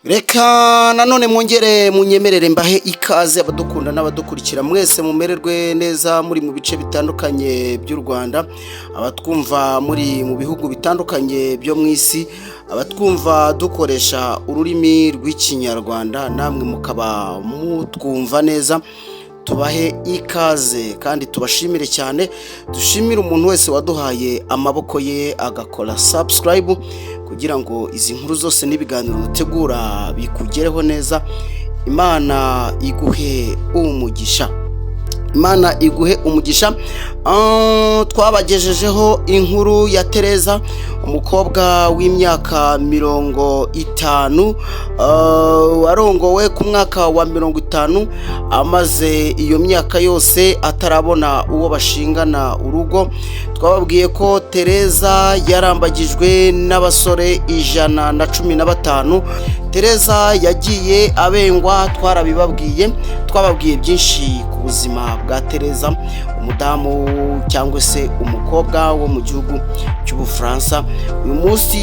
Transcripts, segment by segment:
Reka nanone mwongere munyemerere mbahe ikaze abadukunda n'abadukurikira mwese, mumererwe neza muri mu bice bitandukanye by'u Rwanda, abatwumva muri mu bihugu bitandukanye byo mu isi, abatwumva dukoresha ururimi rw'Ikinyarwanda, namwe mukaba mutwumva neza. Tubahe ikaze kandi tubashimire cyane. Dushimire umuntu wese waduhaye amaboko ye agakora subscribe kugira ngo izi nkuru zose n'ibiganiro dutegura bikugereho neza. Imana iguhe umugisha, Imana iguhe umugisha. Twabagejejeho inkuru ya Tereza, umukobwa w'imyaka 50, warongowe ku mwaka wa 50, amaze iyo myaka yose atarabona uwo bashingana urugo. Twababwiye ko Tereza yarambagijwe n'abasore 115. Tereza yagiye abengwa, twarabibabwiye. Twababwiye byinshi ku buzima bwa Tereza, umudamu cyangwa se umukobwa wo mu gihugu cy'Ubufaransa. Uyu munsi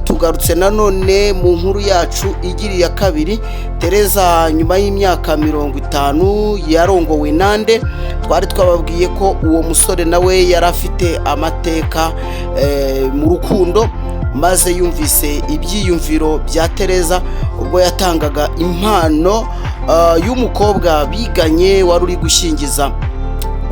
tugarutse nanone mu nkuru yacu igira iya kabiri. Tereza nyuma y'imyaka 50 yarongowe nande? Twari twababwiye ko uwo musore nawe yari afite amateka mu rukundo, maze yumvise ibyiyumviro bya Tereza ubwo yatangaga impano y'umukobwa biganye wari uri gushyingiza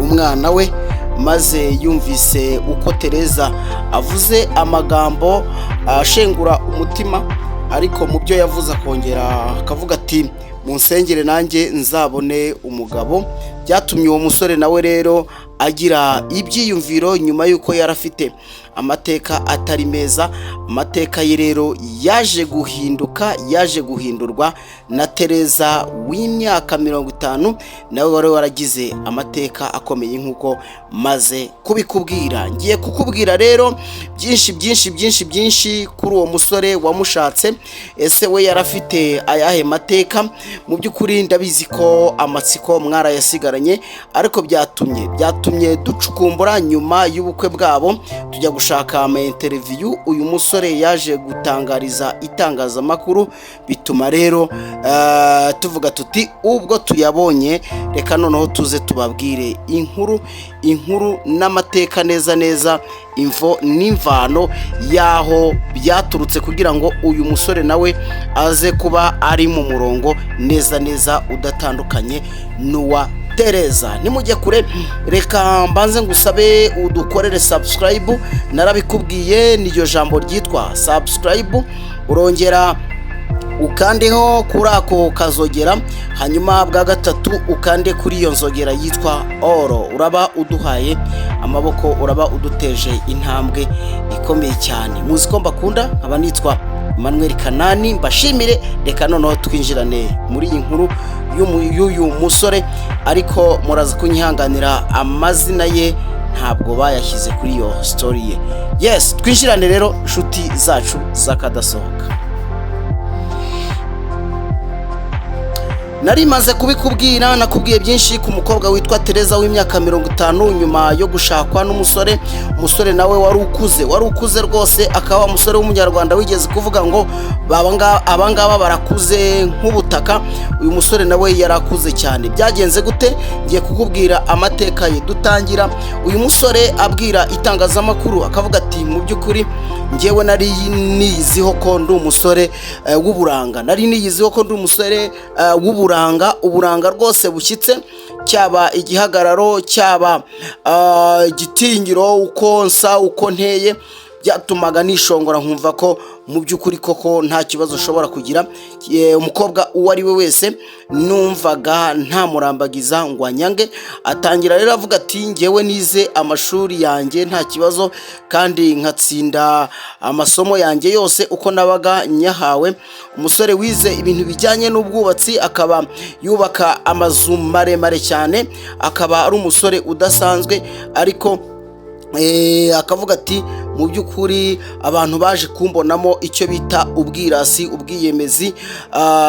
umwana we. Maze yumvise uko Tereza avuze amagambo ashengura umutima, ariko mu byo yavuze akongera akavuga ati: "Munsengere nanjye nzabone umugabo." Byatumye uwo musore nawe rero agira ibyiyumviro nyuma y'uko yari afite amateka atari meza. Amateka ye rero yaje guhinduka, yaje guhindurwa na Tereza w'imyaka 50, nawe wari waragize amateka akomeye nk'uko maze kubikubwira. Ngiye kukubwira rero byinshi, byinshi, byinshi, byinshi kuri uwo musore wamushatse. Ese we yari afite ayahe mateka? Mu by'ukuri ndabizi ko amatsiko mwarayasigaranye, ariko byatumye ducukumbura nyuma y'ubukwe bwabo, tujya gushaka ama interview uyu musore yaje gutangariza itangazamakuru. Bituma rero tuvuga tuti: "Ubwo tuyabonye, reka noneho tuze tubabwire inkuru n'amateka neza neza, imvo n'imvano y'aho byaturutse kugira ngo uyu musore nawe aze kuba ari mu murongo neza neza udatandukanye n'uwa Tereza." Nimujye kure, reka mbanze ngusabe udukorere subscribe. Narabikubwiye, niryo jambo ryitwa subscribe. Urongera ukandeho kuri ako kazogera, hanyuma bwa gatatu ukande kuri iyo nzogera yitwa all. Uraba uduhaye amaboko, uraba uduteje intambwe ikomeye cyane. Muzi ko mbakunda, nkaba nitwa Emmanuel Kanani, mbashimire. Reka noneho twinjirane muri iyi nkuru y'uyu musore, ariko muraza kunyihanganira, amazina ye ntabwo bayashyize kuri iyo story ye. Yes, twinjirane rero, inshuti zacu z'akadasohoka. Nari maze kubikubwira, nakubwiye byinshi ku mukobwa witwa Tereza w'imyaka 50, nyuma yo gushakwa n'umusore, umusore nawe wari ukuze, wari ukuze rwose, akaba umusore w'Umunyarwanda wigeze kuvuga ngo abangaba barakuze nk'ubutaka. Uyu musore nawe yari akuze cyane. Byagenze gute? Ngiye kukubwira amateka ye. Dutangira uyu musore abwira itangazamakuru, akavuga ati: "Mu by'ukuri ngewe nari niyiziho ko ndi umusore w'uburanga, nari niyiziho ko ndi umusore w'uburanga, uburanga rwose bushyitse, cyaba igihagararo, cyaba igitinyiro, uko nsa, uko nteye, byatumaga nishongora nkumva ko mu by'ukuri koko nta kibazo ushobora kugira. Umukobwa uwo ari we wese numvaga ntamurambagiza ngo anyange." Atangira rero avuga ati: "Ngewe nize amashuri yanjye nta kibazo, kandi nkatsinda amasomo yanjye yose uko nabaga nyahawe." Umusore wize ibintu bijyanye n'ubwubatsi, akaba yubaka amazu maremare cyane, akaba ari umusore udasanzwe, ariko akavuga ati Mu by'ukuri abantu baje kumbonamo icyo bita ubwirasi, ubwiyemezi,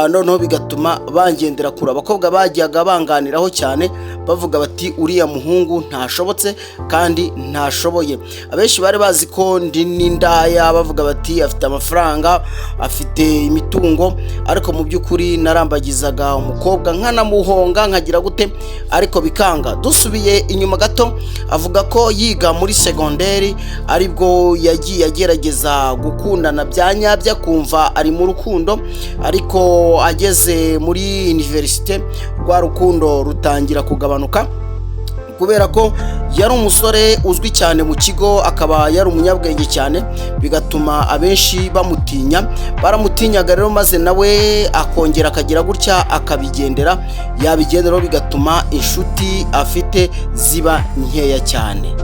noneho bigatuma bangendera kure. Abakobwa bajyaga banganiraho cyane, bavuga bati: "Uriya muhungu ntashobotse kandi ntashoboye." Abenshi bari bazi ko ndi n'indaya, bavuga bati: "Afite amafaranga, afite imitungo." Ariko mu by'ukuri narambagizaga umukobwa, nkanamuhonga, nkagira gute, ariko bikanga. Dusubiye inyuma gato, avuga ko yiga muri segonderi aribwo yagiye agerageza gukundana bya nyabyo, akumva ari mu rukundo, ariko ageze muri université rwa rukundo rutangira kugabanuka, kubera ko yari umusore uzwi cyane mu kigo, akaba yari umunyabwenge cyane, bigatuma abenshi bamutinya. Baramutinyaga rero, maze nawe akongera akagira gutya akabigendera, yabigenderaho bigatuma inshuti afite ziba nkeya cyane.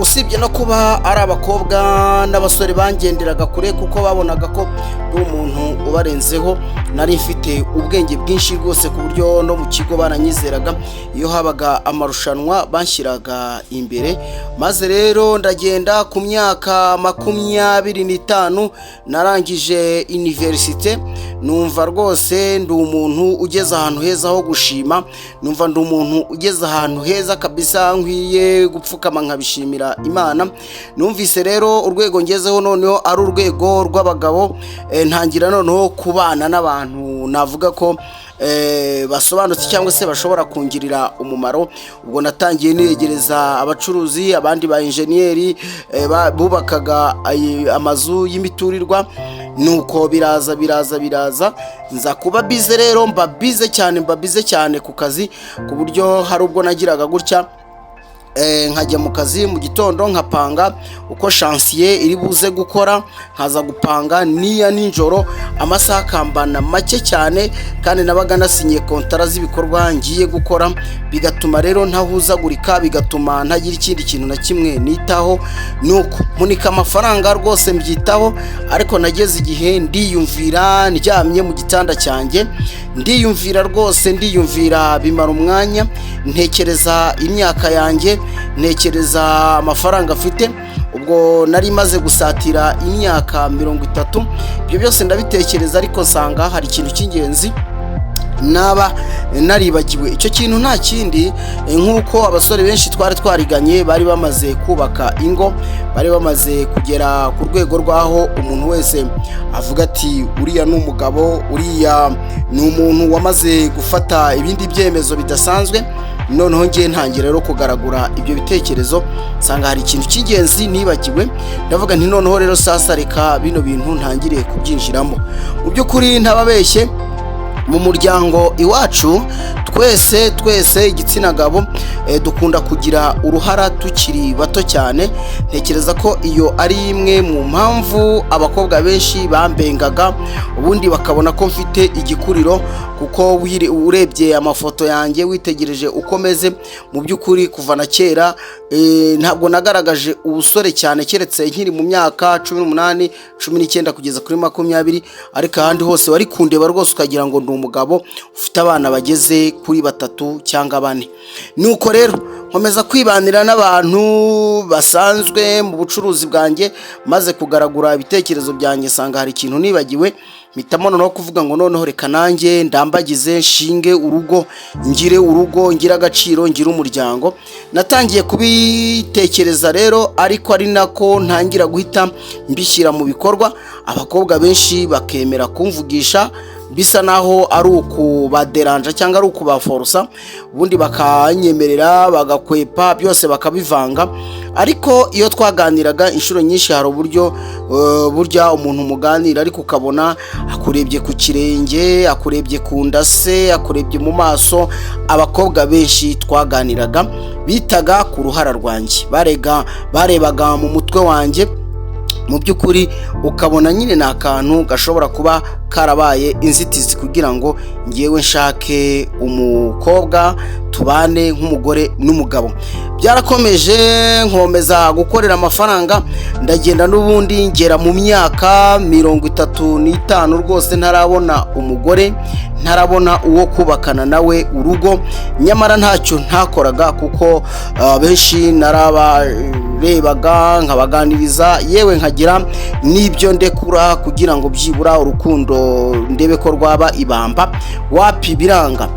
Usibye no kuba ari abakobwa n'abasore bangenderaga kure kuko babonaga ko ndi umuntu ubarenzeho, nari mfite ubwenge bwinshi rwose, ku buryo no mu kigo baranyizeraga. Iyo habaga amarushanwa banshyiraga imbere. Maze rero ndagenda, ku myaka 25 narangije université, numva rwose ndi umuntu ugeze ahantu heza ho gushima, numva ndi umuntu ugeze ahantu heza kabisa, nkwiye gupfukama nkabishimira Imana. Numvise rero urwego ngezeho noneho ari urwego rw'abagabo, ntangira noneho kubana n'abantu navuga ko basobanutse cyangwa se bashobora kungirira umumaro. Ubwo natangiye niyegereza abacuruzi, abandi ba enjeniyeri bubakaga amazu y'imiturirwa. Nuko biraza, biraza, biraza, nza kuba busy rero, mba busy cyane, mba busy cyane ku kazi, ku buryo hari ubwo nagiraga gutya nkajya mu kazi mu gitondo, nkapanga uko chantier iri buze gukora, nkaza gupanga niya nijoro, amasaha akambana make cyane, kandi nabaga nasinyiye kontara z'ibikorwa ngiye gukora. Bigatuma rero ntahuzagurika, bigatuma ntagira ikindi kintu na kimwe nitaho. Nuko munika amafaranga rwose mbyitaho, ariko nageze igihe ndiyumvira, ndyamye mu gitanda cyanjye, ndiyumvira rwose, ndiyumvira bimara umwanya. Ntekereza imyaka yanjye, ntekereza amafaranga afite, ubwo nari maze gusatira imyaka 30. Ibyo byose ndabitekereza, ariko nsanga hari ikintu cy'ingenzi naba naribagiwe. Icyo kintu nta kindi, nk'uko abasore benshi twari twariganye bari bamaze kubaka ingo, bari bamaze kugera ku rwego rw'aho umuntu wese avuga ati: "Uriya ni umugabo, uriya ni umuntu wamaze gufata ibindi byemezo bidasanzwe." Noneho ngiye ntangira rero kugaragura ibyo bitekerezo, nsanga hari ikintu cy'ingenzi nibagiwe. Ndavuga nti: "Noneho rero sasa reka bino bintu ntangiriye kubyinjiramo." Mu by'ukuri ntababeshye, mu muryango iwacu twese twese igitsina gabo dukunda kugira uruhara tukiri bato cyane. Ntekereza ko iyo ari imwe mu mpamvu abakobwa benshi bambengaga, ubundi bakabona ko mfite igikuriro, kuko urebye amafoto yanjye, witegereje uko meze, mu by'ukuri kuva na kera ntabwo nagaragaje ubusore cyane, keretse nkiri mu myaka 18, 19 kugeza kuri 20. Ariko ahandi hose wari kundeba rwose ukagira ngo ndi umugabo ufite abana bageze kuri batatu cyangwa bane. Nuko rero nkomeza kwibanira n'abantu basanzwe mu bucuruzi bwanjye. Maze kugaragura ibitekerezo byanjye, nsanga hari ikintu nibagiwe. Mpitamo noneho kuvuga ngo: "Noneho reka nanjye ndambagize, nshinge urugo, ngire urugo, ngire agaciro, ngire umuryango." Natangiye kubitekereza rero, ariko ari nako ntangira guhita mbishyira mu bikorwa. Abakobwa benshi bakemera kumvugisha, bisa naho ari ukubaderanja cyangwa ari ukubaforosa, ubundi bakanyemerera, bagakwepa, byose bakabivanga. Ariko iyo twaganiraga inshuro nyinshi, hari uburyo burya umuntu muganira ariko ukabona akurebye ku kirenge, akurebye ku nda se, akurebye mu maso. Abakobwa benshi twaganiraga bitaga ku ruhara rwanjye, barega barebaga mu mutwe wanjye, mu by'ukuri ukabona nyine ni akantu gashobora kuba Karabaye inzitizi kugira ngo ngewe nshake umukobwa tubane nk'umugore n'umugabo. Byarakomeje, nkomeza gukorera amafaranga, ndagenda n'ubundi ngera mu myaka 35 rwose ntarabona umugore, ntarabona uwo kubakana nawe urugo. Nyamara ntacyo ntakoraga, kuko benshi narabarebaga nkabaganiriza, yewe nkagira n'ibyo ndekura kugira ngo byibura urukundo ndebe ko rwaba ibamba. Wapi, biranga.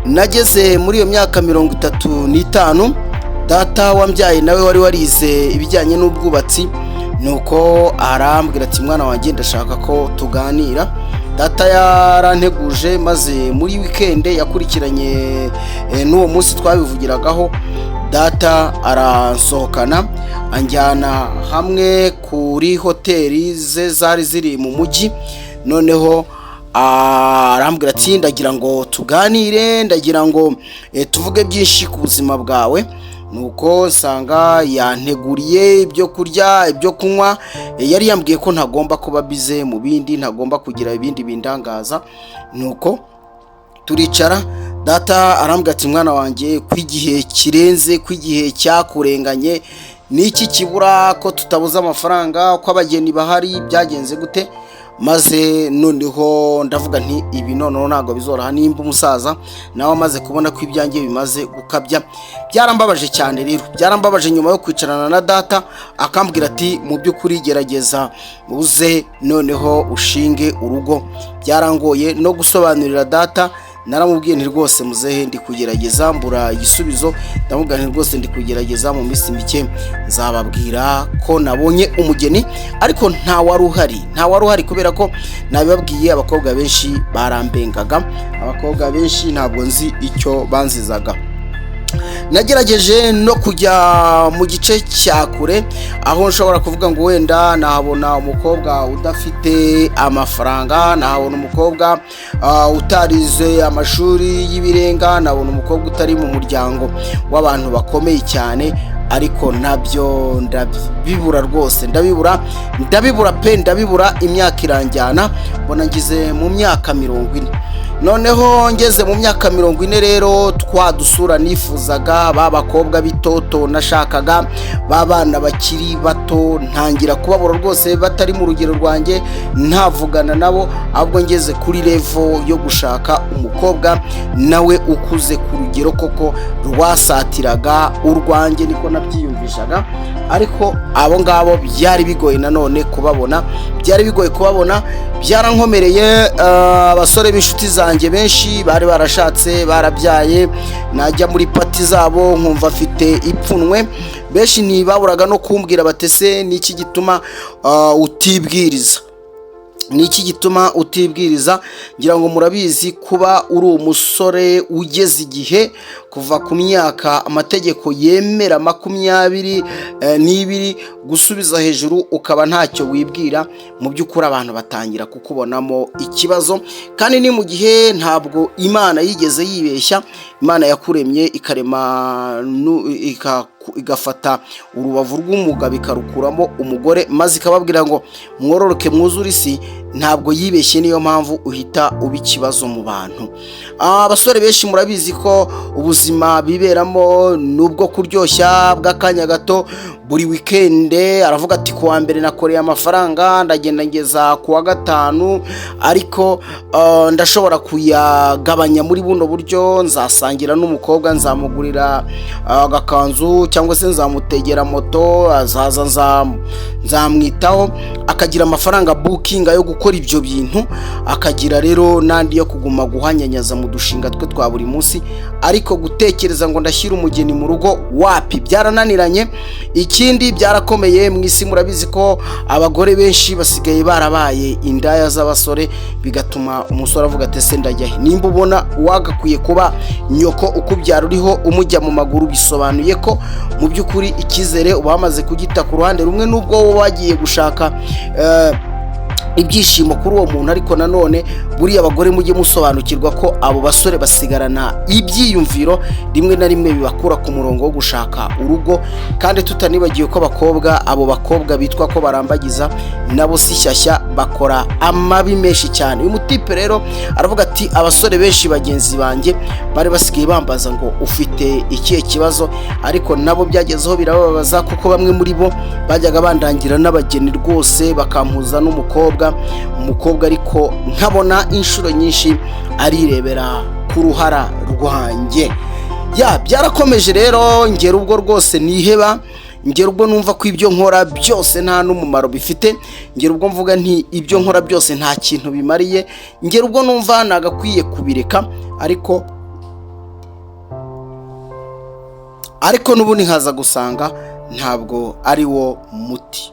Nageze muri iyo myaka 35, data wambyaye nawe wari warize ibijyanye n'ubwubatsi, nuko arambwira ati: "Mwana wanjye, ndashaka ko tuganira." Data yaranteguje, maze muri wikende yakurikiranye n'uwo munsi twabivugiragaho, data aransohokana, anjyana hamwe kuri hoteli ze zari ziri mu mujyi. Noneho arambwira ati: "Ndagira ngo tuganire, ndagira ngo tuvuge byinshi ku buzima bwawe." Nuko nsanga yanteguriye ibyo kurya, ibyo kunywa. Yari yambwiye ko ntagomba kuba bize mu bindi, ntagomba kugira ibindi bindangaza. Nuko turicara, data arambwira ati: "Mwana wanjye, ko igihe kirenze, ko igihe cyakurenganye, niki kibura ko tutabuze amafaranga, ko abageni bahari, byagenze gute?" Maze noneho ndavuga nti: "Ibi noneho ntabwo bizoroha nimba umusaza nawe amaze kubona ko ibyanjye bimaze gukabya." Byarambabaje cyane rero, byarambabaje nyuma yo kwicarana na data akambwira ati: "Mu by'ukuri gerageza uze noneho ushinge urugo." Byarangoye no gusobanurira data. Naramubwiye nti: "Rwose muzehe, ndi kugerageza." Mbura igisubizo. Ndamubwira nti: "Rwose ndi kugerageza, mu minsi mike nzababwira ko nabonye umugeni." Ariko nta wari uhari, nta wari uhari, kubera ko nabibabwiye, abakobwa benshi barambengaga. Abakobwa benshi ntabwo nzi icyo banzizaga. Nagerageje no kujya mu gice cya kure, aho nshobora kuvuga ngo wenda nahabona umukobwa udafite amafaranga, nahabona umukobwa utarize amashuri y'ibirenga, nabona umukobwa utari mu muryango w'abantu bakomeye cyane, ariko nabyo ndabibura rwose, ndabibura, ndabibura pe, ndabibura. Imyaka iranjyana, mbona ngize mu myaka 40. Noneho ngeze mu myaka 40 rero, twa dusura nifuzaga, ba bakobwa b'itoto nashakaga, ba bana bakiri bato, ntangira kubabura rwose, batari mu rugero rwanjye, ntavugana nabo, ahubwo ngeze kuri level yo gushaka umukobwa nawe ukuze ku rugero koko rwasatiraga urwanjye, niko nabyiyumvishaga. Ariko abo ngabo byari bigoye nanone kubabona, byari bigoye kubabona, byarankomereye. Abasore b'inshuti zanjye benshi bari barashatse, barabyaye. Najya muri party zabo nkumva afite ipfunwe. Benshi ntibaburaga no kumbwira batese: "Niki gituma utibwiriza? Ni iki gituma utibwiriza?" Ngira ngo murabizi, kuba uri umusore ugeze igihe kuva ku myaka amategeko yemera 22 gusubiza hejuru, ukaba ntacyo wibwira, mu by'ukuri abantu batangira kukubonamo ikibazo. Kandi ni mu gihe ntabwo Imana yigeze yibeshya. Imana yakuremye, ikarema, igafata urubavu rw'umugabo ikarukuramo umugore, maze ikababwira ngo: "Mwororoke mwuzure isi." Ntabwo yibeshye. Niyo mpamvu uhita uba ikibazo mu bantu. Abasore benshi murabizi ko ubuzima biberamo nubwo kuryoshya bw'akanya gato. Buri wikende aravuga ati: "Kuwa mbere nakoreye amafaranga, ndagenda ngeza ku wa gatanu, ariko ndashobora kuyagabanya muri buno buryo: nzasangira n'umukobwa, nzamugurira agakanzu, cyangwa se nzamutegera moto, azaza nzamwitaho." Akagira amafaranga bukinga yo gukora ibyo bintu, akagira rero n'andi yo kuguma guhanyanyaza mu dushinga twe twa buri munsi. Ariko gutekereza ngo ndashyira umugeni mu rugo, wapi, byarananiranye. Ikindi, byarakomeye mu isi, murabizi ko abagore benshi basigaye barabaye indaya z'abasore, bigatuma umusore avuga ati: "Ese ndajya he?" Nimba ubona wagakwiye kuba nyoko ukubyara uriho umujya mu maguru, bisobanuye ko mu by'ukuri icyizere uba wamaze kugita ku ruhande rumwe, n'ubwo wowe wagiye gushaka. Ibyishimo kuri uwo muntu. Ariko nanone buriya abagore mujye musobanukirwa ko abo basore basigarana ibyiyumviro rimwe na rimwe bibakura ku murongo wo gushaka urugo. Kandi tutanibagiwe ko abakobwa, abo bakobwa bitwa ko barambagiza, nabo si shyashya, bakora amabi menshi cyane. Uyu mutipe rero aravuga ati: "Abasore benshi bagenzi banjye bari basigaye bambaza ngo ufite ikihe kibazo?" Ariko nabo byagezeho birababaza, kuko bamwe muri bo bajyaga bandangira n'abageni rwose, bakampuza n'umukobwa, umukobwa ariko nkabona inshuro nyinshi arirebera ku ruhara rwanjye. Ya byarakomeje rero, ngera ubwo rwose niheba, ngera ubwo numva ko ibyo nkora byose nta n'umumaro bifite, ngera ubwo mvuga nti ibyo nkora byose nta kintu bimariye, ngera ubwo numva nagakwiye kubireka, ariko n'ubundi nkaza gusanga ntabwo ari wo muti.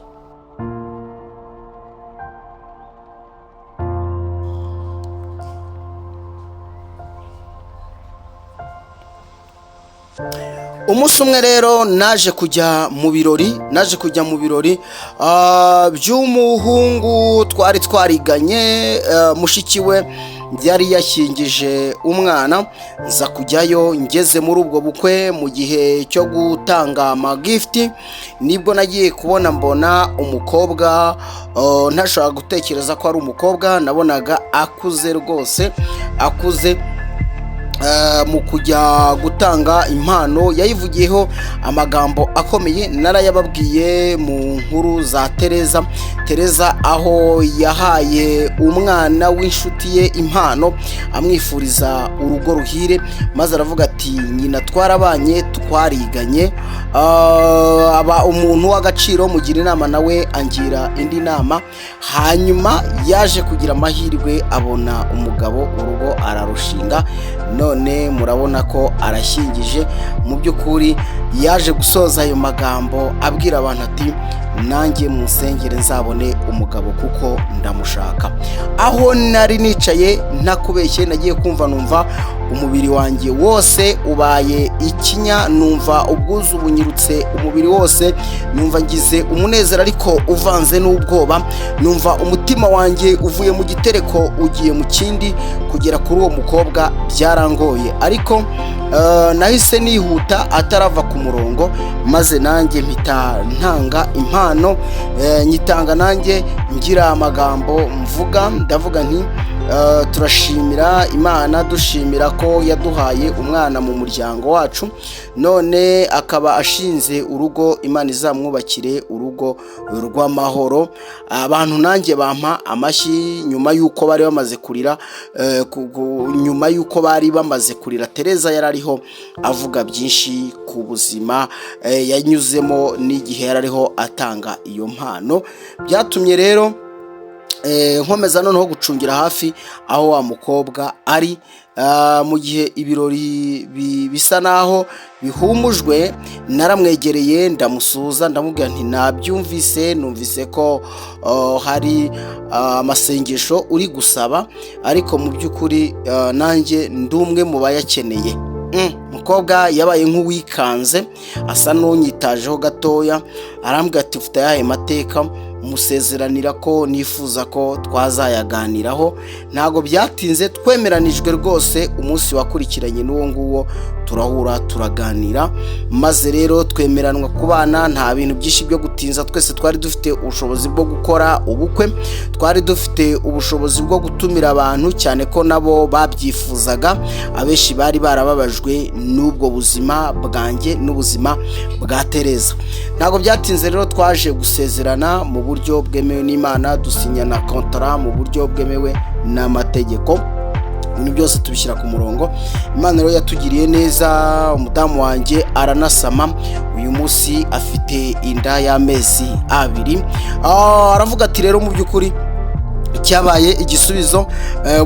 Umunsi umwe rero naje kujya mu birori by'umuhungu twari twariganye. Mushiki we yari yashyingije umwana, nza kujyayo. Ngeze muri ubwo bukwe, mu gihe cyo gutanga amagifuti, nibwo nagiye kubona mbona umukobwa ntashobora gutekereza ko ari umukobwa. Nabonaga akuze rwose, akuze. Mu kujya gutanga impano yayivugiyeho amagambo akomeye, narayababwiye mu nkuru za Tereza. Tereza aho yahaye umwana w'inshuti ye impano amwifuriza urugo ruhire, maze aravuga ati: "Nyina twarabanye, twariganye, aba umuntu w'agaciro, mugira inama nawe angira indi nama." Hanyuma yaje kugira amahirwe abona umugabo, urugo ararushinga, none murabona ko arashyingije. Mu by'ukuri yaje gusoza ayo magambo abwira abantu ati: "Nanjye musengere nzabone umugabo kuko ndamushaka." Aho nari nicaye, ntakubeshye, nagiye kumva numva umubiri wanjye wose ubaye ikinya, numva ubwuzu bunyirutse umubiri wose, numva ngize umunezero ariko uvanze n'ubwoba, numva umutima wanjye uvuye mu gitereko ugiye mu kindi. Kugera kuri uwo mukobwa byarangoye, ariko nahise nihuta atarava ku murongo, maze nanjye mpita ntanga impano, nyitanga nanjye ngira amagambo mvuga. Ndavuga nti: "Turashimira Imana, dushimira ko yaduhaye umwana mu muryango wacu, none akaba ashinze urugo. Imana izamwubakire urugo rw'amahoro." Abantu nanjye bampa amashyi nyuma y'uko bari bamaze kurira. Nyuma y'uko bari bamaze kurira, Tereza yari ariho avuga byinshi ku buzima yanyuzemo n'igihe yari ariho atanga iyo mpano. Byatumye rero nkomeza noneho gucungira hafi aho wa mukobwa ari. Mu gihe ibirori bisa naho bihumujwe, naramwegereye, ndamusuhuza, ndamubwira nti: "Nabyumvise, numvise ko hari amasengesho uri gusaba, ariko mu by'ukuri nanjye ndi umwe mu bayakeneye." Umukobwa yabaye nk'uwikanze, asa n'unyitajeho gatoya, arambwira ati: "Ufite ayahe mateka?" Musezeranira ko nifuza ko twazayaganiraho. Ntabwo byatinze, twemeranijwe rwose umunsi wakurikiranye n'uwo nguwo, turahura turaganira, maze rero twemeranwa kubana. Nta bintu byinshi byo gutinza, twese twari dufite ubushobozi bwo gukora ubukwe, twari dufite ubushobozi bwo gutumira abantu, cyane ko nabo babyifuzaga. Abenshi bari barababajwe n'ubwo buzima bwanjye n'ubuzima bwa Tereza. Ntabwo byatinze rero, twaje gusezerana mu buryo bwemewe n'Imana, dusinyana kontara mu buryo bwemewe n'amategeko, ibintu byose tubishyira ku murongo. Imana rero yatugiriye neza, umudamu wanjye aranasama, uyu munsi afite inda y'amezi 2. Aravuga ati: "Rero mu by'ukuri cyabaye igisubizo."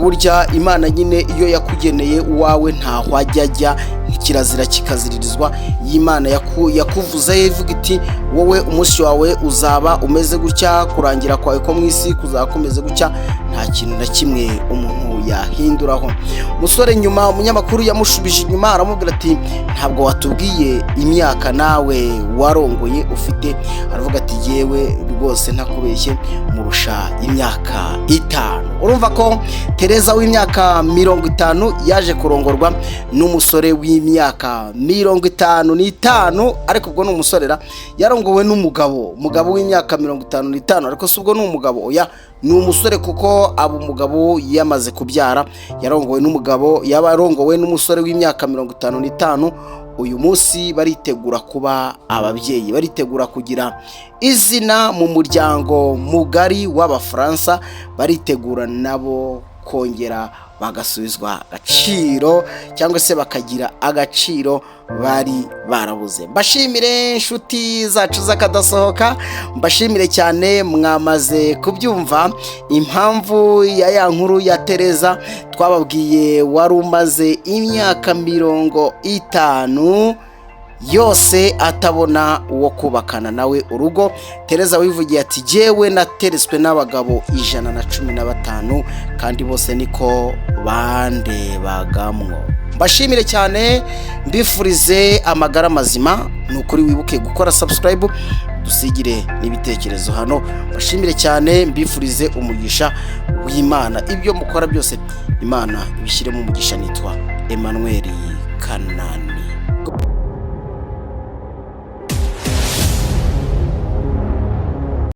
Burya Imana nyine iyo yakugeneye uwawe ntaho ajya ajya, kirazira kikaziririzwa. Iyo Imana yakuvuze ivuga iti: "Wowe umunsi wawe uzaba umeze gutya, kurangira kwawe ko mu isi kuzaba kumeze gutya," nta kintu na kimwe umuntu yahinduraho. Umusore nyuma, umunyamakuru yamushubije inyuma, aramubwira ati: "Ntabwo watubwiye imyaka nawe warongoye ufite?" Aravuga ati: "Yewe rwose ntakubeshye, murusha imyaka 5." Urumva ko Tereza w'imyaka 50 yaje kurongorwa n'umusore w'imyaka 55, ariko ubwo ni umusorera. Yarongowe n'umugabo, umugabo w'imyaka 55, ariko si ubwo ni umugabo, oya, ni umusore, kuko aba umugabo yamaze kubyara. Yarongowe n'umugabo, yaba arongowe n'umusore w'imyaka 55. Uyu munsi baritegura kuba ababyeyi, baritegura kugira izina mu muryango mugari w'Abafaransa, baritegura nabo kongera bagasubizwa agaciro cyangwa se bakagira agaciro bari barabuze. Mbashimire inshuti zacu z'akadasohoka, mbashimire cyane. Mwamaze kubyumva impamvu ya nkuru ya Tereza twababwiye, wari umaze imyaka 50 yose atabona uwo kubakana nawe urugo. Tereza wivugiye ati: "Jyewe nateretswe n'abagabo 115, kandi bose niko bandebagamwo." Mbashimire cyane, mbifurize amagara mazima. Ni ukuri wibuke gukora subscribe, dusigire n'ibitekerezo hano. Mbashimire cyane, mbifurize umugisha w'Imana. Ibyo mukora byose, Imana ibishyiremo umugisha. Nitwa Emmanuel Kanani.